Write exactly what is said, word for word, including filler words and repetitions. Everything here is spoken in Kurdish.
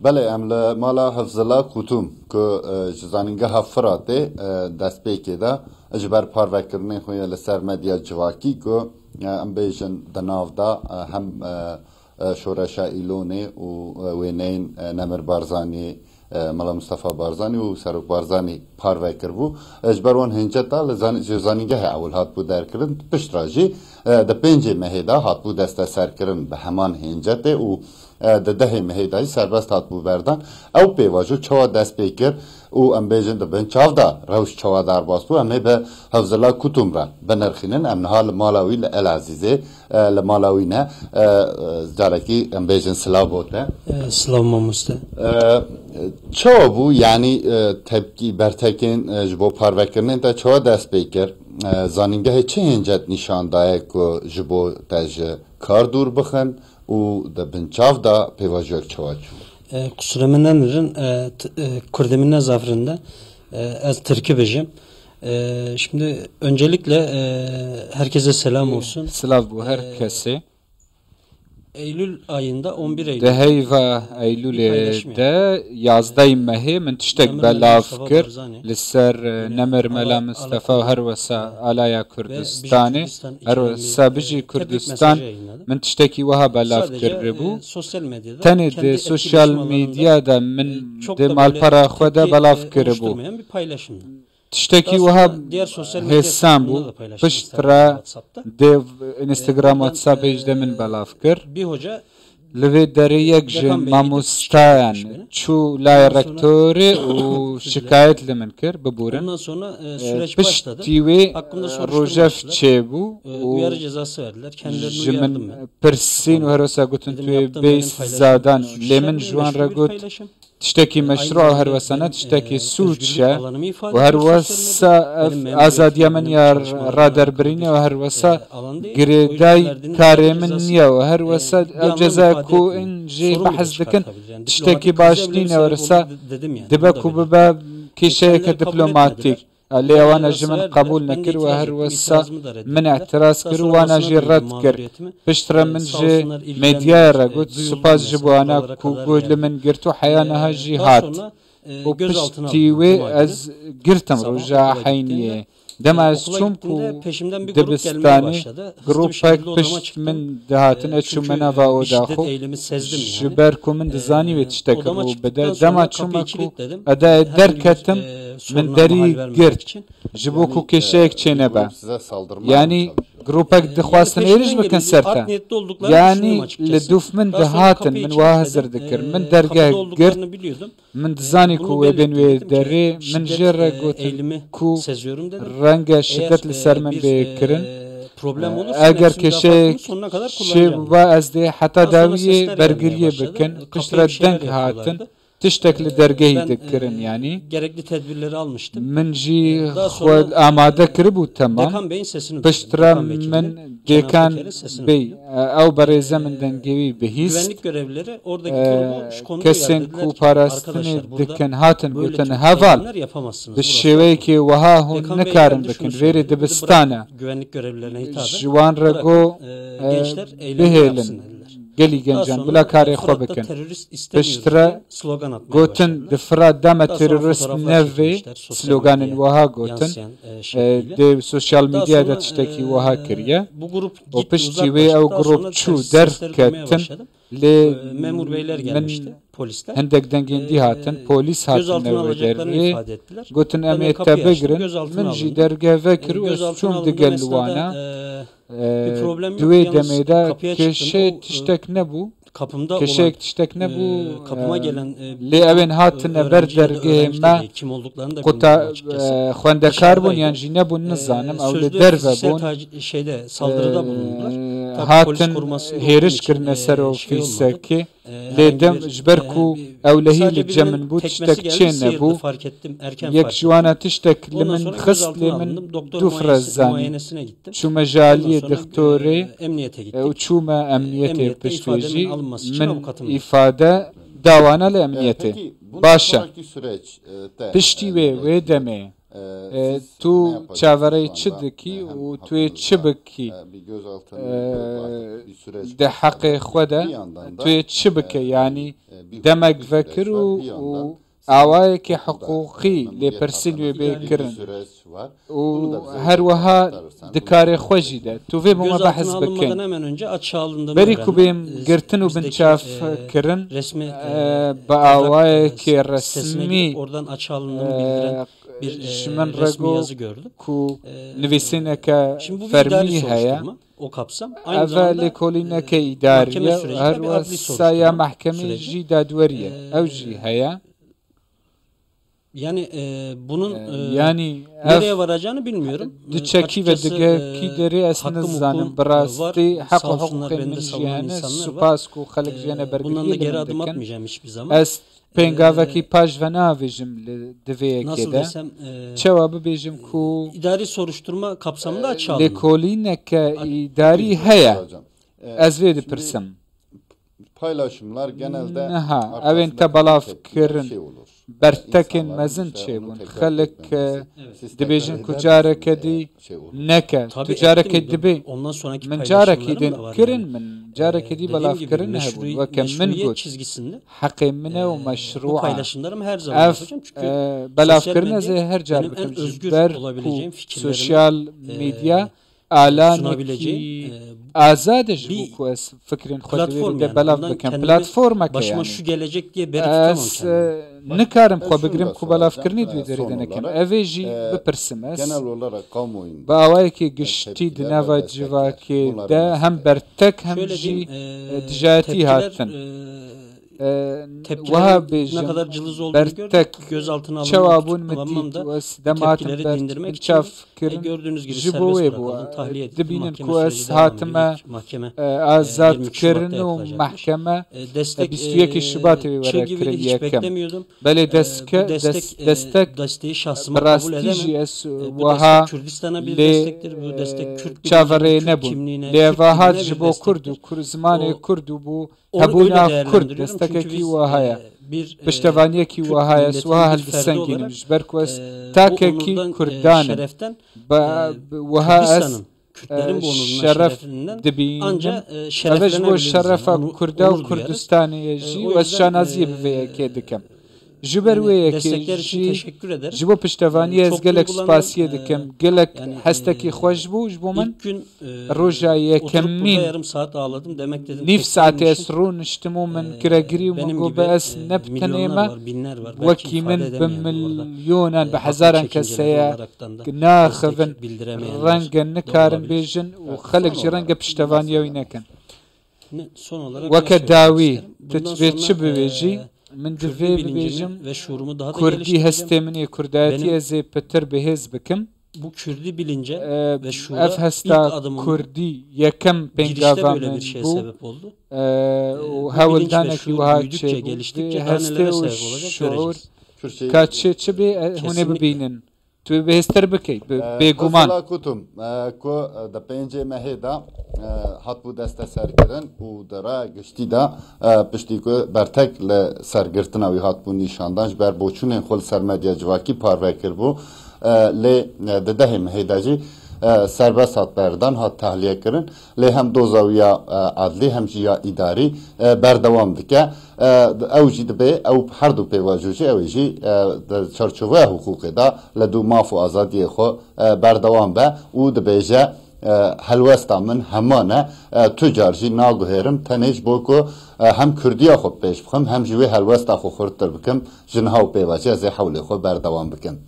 Belê, em li mala Hifzila Kutûm ku, e, ji zanîngeha Firatê, e, destpêkê de, ji ber parvekirinên xwe yê li ser medya civakî ku, e, em bêjin di nav de, e, hem, e, e, şoreşa Îlonê û, e, wêneyên, e, Nemir Barzanî, e, Mela Mustafa Barzanî û Serok Barzanî parve kiribû. E, ji ber wan hênceta li zan-, ji zanîngehê ewil hatibû derkirin, piştre jî, e, di pêncê mehê de hatibû desteserkirin bi heman hêncetê û, e, di dehê mehê de jî serbest hatibû berdan. Ew pêvajo çawa dest pê kir û em bêjin di bin çav de rewş çawa derbas bû, em ê bi Hevzila Kutum re binirxînin. Em niha li mala wî li El Ezîzê, e, li mala wî ne. E, e, carekî em bêjin silav bo te. E, silav mamoste. E, çawa bû? Yanî, e, tepkî, bertekên, e, ji bo parvekirinên te çawa dest pê kir? E, zanîngehê çi hêncet nîşan daye ku ji bo te ji kar dûr bixin û di bin çav de pêvajoyek çawa çû? E, qusure min nenirin, e, t-, e, kurdê min ne zaf rind e. E, ez tirkî bijim. E, şimdi öncelikle, e, herkese selam olsun. Silav bo her kesê. Eylül ayında, on bir Eylül, Di heyva Eylûlê de, yazdehê mehê, min tiştek belav kir li ser, e, Nemir Mela Mustafa û her wesa alaya Kurdistanê, her wesa bijî Kurdistan, min tiştekî wiha belav kiribû. Tenê di sosyal medya de min di malpera xwe de belav kiribû. Tiştekî wiha hêsan bû. Piştre di Instagram, WhatsAppê jî de min belav kir. Li vê derê yek ji mamostayan çû layê rektorê û şikayet li min kir, biborin. E, piştî wê, e, rojev çêbû û ji min pirsîn û her wesa gotin, tu yê bêyî sizadan. Lê min ji wan re got, tiştekî meşrû û her wesa ne tiştekî sûc e û her wesa ev azadiya min ya raderbirînê û her wesa girêdayî karê min niye û her wesa ev cezaya ku in jê behs dikin tiştekî baş nîne û her wesa dibe ku bibe kêşeyeke diplomatîk. Lê wana ji min qebûl nekir û her wesa min îtiraz kir û wana jî red kir. Piştre min ji medyaya re got, spas ji bo wana ku guh li min girt û heya niha jî hat. Û piştî wê ez girtim roja heyniyê. Dema ez çûm ku dibistanê, grûpek pişt min dihatin, ez çûme nava oda xwe. Ji ber ku min dizanî wê tiştek rû bide. Dema çûme ku edayê derketim, min derî girt. Ji bo ku kêşeyek çênebe. Yanî grûpek dixwastin êrîş bikin ser te. Yanî li dûf min dihatin, min wiha hizir dikir. Min dergeh girt. Min dizanî ku wê bên wê derê, min jê re gotin ku renge şidet li ser min bê kirin. Eger kêşeyek çêbiba, ez dê heta dawiyê bergiriyê bikin. Piştre deng hatin. Tiştek li dergehî dikirin, yanî. Min jî xwe amade kiribû, temam. Piştre min Dêkan Bey, e, ew berêze min dengê wî bihîst. E, kesên ku parastinê dikin hatin, gotin, heval, bi şêweyekê wiha hûn nikarin bikin, vêrê dibistan e. Ji wan re got, e, bihêlin. Gelî gencan bila karê xwe bikin. Piştre gotin, di Firat de me terorist nevê, sloganên wiha gotin. E, di sosyal medya de tiştekî wiha kiriye. Û piştî wê ew grûp çû derketin. Lê min hindek dengên dî hatin, polîs hatine wê derê. Gotin, em ê te bigirin. Min jî dergeh vekir û ez çûm digel wana. E, di wê demê de kêşe tiştek nebû. Kêşeyek tiştek nebû. E, lê ew ên hatine ber dergehê me, quta, e, xwendekar bûn yan jî nebûn, nizanim, ew li derve bûn. E, hatin hêriş kirine ser ofîsekê. Lê dem ji ber ku ewlehî li cem min bû, tiştek çê nebû. Yek ji wana tiştek li min xist, lê min dûf re zanî. Çûme ji aliyê dixtorê, e, û çûme emniyetê piştî jî. Min îfade da wana li emniyetê. Baş e. Piştî wê, wê demê. E, tu çavereyê çi dikî û tu yê çi bikî? E, di heqê xwe de tu yê çi bike? Yanî demek vekir û, û awayekî hiqûqî lêpirsîn wê bê kirin. Û her wiha di karê xwe jî de. Tu vê bû me behs bikin. Berî ku bêm girtin û binçav kirin, e, bi awayekî resmî, e, ji min re got ku nivîsîneke fermî heye. Ev e lêkolîneke îdarî ye, her wesa ya mehkemê jî dadwerî ye. Ew jî heye. Yani, e, bunun, e, yanî nereye varacağını bilmiyorum. Diçe kî ve dige kî derê ez nizanim. Bi rastî heq û hiqûqên min jî hene. Spas ku xelk jî hene bergiriyê li min dikin. Ez pêngavekî paş ve navêjim li di vê yekê de. Çawa bibêjim ku, e, lêkolîneke îdarî heye. Ez vê dipirsim. Paylaşımlar genelde niha evên te belav kirin, bertekên mezin çêbûn. Xelk, e, dibêjin ku careke dî neke. Tu careke dibê. Min carekî din kirin, min carekê dî belav kirin hebûn. Weke min got, heqê min e û meşrû e. Ev, e, belavkirin ez ê her car bikim ji ber ku sosyal medya alanekî azad e ji bo ku ez fikrên xwe di vê de belav bikim. Platformeke yanî. Ez, e, nikarim xwe bigirim ku belavkirinê di vê derê de nekim. Ev ê jî bipirsim ez. Bi awayekî giştî di nava civakê de hem bertek hem jî, e, dijayetî hatin. E, wiha bêjim, bertek çawa bûn min dît û ez dema hatim binçav kirin, ji bo wê bû. Dibînin ku ez hatime, e, azad kirin û mehkeme, e, bîst û yekê Şubatê wê were kirin yekem. Belê destke, des-, destek bi rastî jî ez wiha lê, e, çaverê nebûm. Lê ev hat ji bo Kurd û Kur-, zimanê Kurd û bû hebûna Kurd destekekî wiha ye. Piştevaniyekî wiha ye, ez wiha hildisengînim. Ji ber ku ez takekî Kurdan im. Wiha ez, e, şeref dibînim. Ev e ji bo şerefa Kurda û Kurdistanê ye jî û ez şanaziyê bi vê yekê dikim. Ji ber wê yekê jî ji bo piştevaniyê ez gelek spasiyê dikim. Gelek hestekî xweş bû ji bo min. Roja yekemîn nîv saetê ez rûniştim û min giregirî û min got, bi ez ne bi tenê me, wekî min bi milyonan, bi hezaran kes heye naxivin, renge nikarin bêjin û xelk jî renge piştevaniya wî nekin. Weke dawî, tu divê çi bibêjî? Min divê bibêjim, Kurdî hestê min ê Kurdayetî ez ê pitir bihêz bikim. Ev hesta Kurdî yekem pêngava min bû. E, û hewldanekî wiha çêbû. Vê hestê û şuur ka çi çi bê, e, hûn ê bibînin. Tu bihêztir bikey, bi-, bêguman. Ez kutum, e, ku, e, di pêncê mehê de, e, hatbû desteserkirin û di raya giştî de, e, piştî ku bertek li sergirtina wî hatbû nîşandan, ji ber boçûnên xwe li ser medya civakî parve kiribû, e, lê, e, di dehê mehê de jî, e, serbest hat berdan, hat tehliyekirin. Lê hem doza wî ya, e, adlî hem jî ya îdarî, e, berdewam dike. E, ew jî dibê, ew her du pêvajo jî, ew ê jî, e, di çarçoveya hiqûqê de li dû maf û azadiyê xwe, e, berdewam be û dibêje, e, helwesta min heman e, e, tu car jî naguhêrim, tenê ji bo ku, e, hem kurdiya xwe pêş bixim, hem jî wê helwesta xwe xurttir bikim, ji niha û pê ve jî ez ê hewlê xwe berdewam bikim.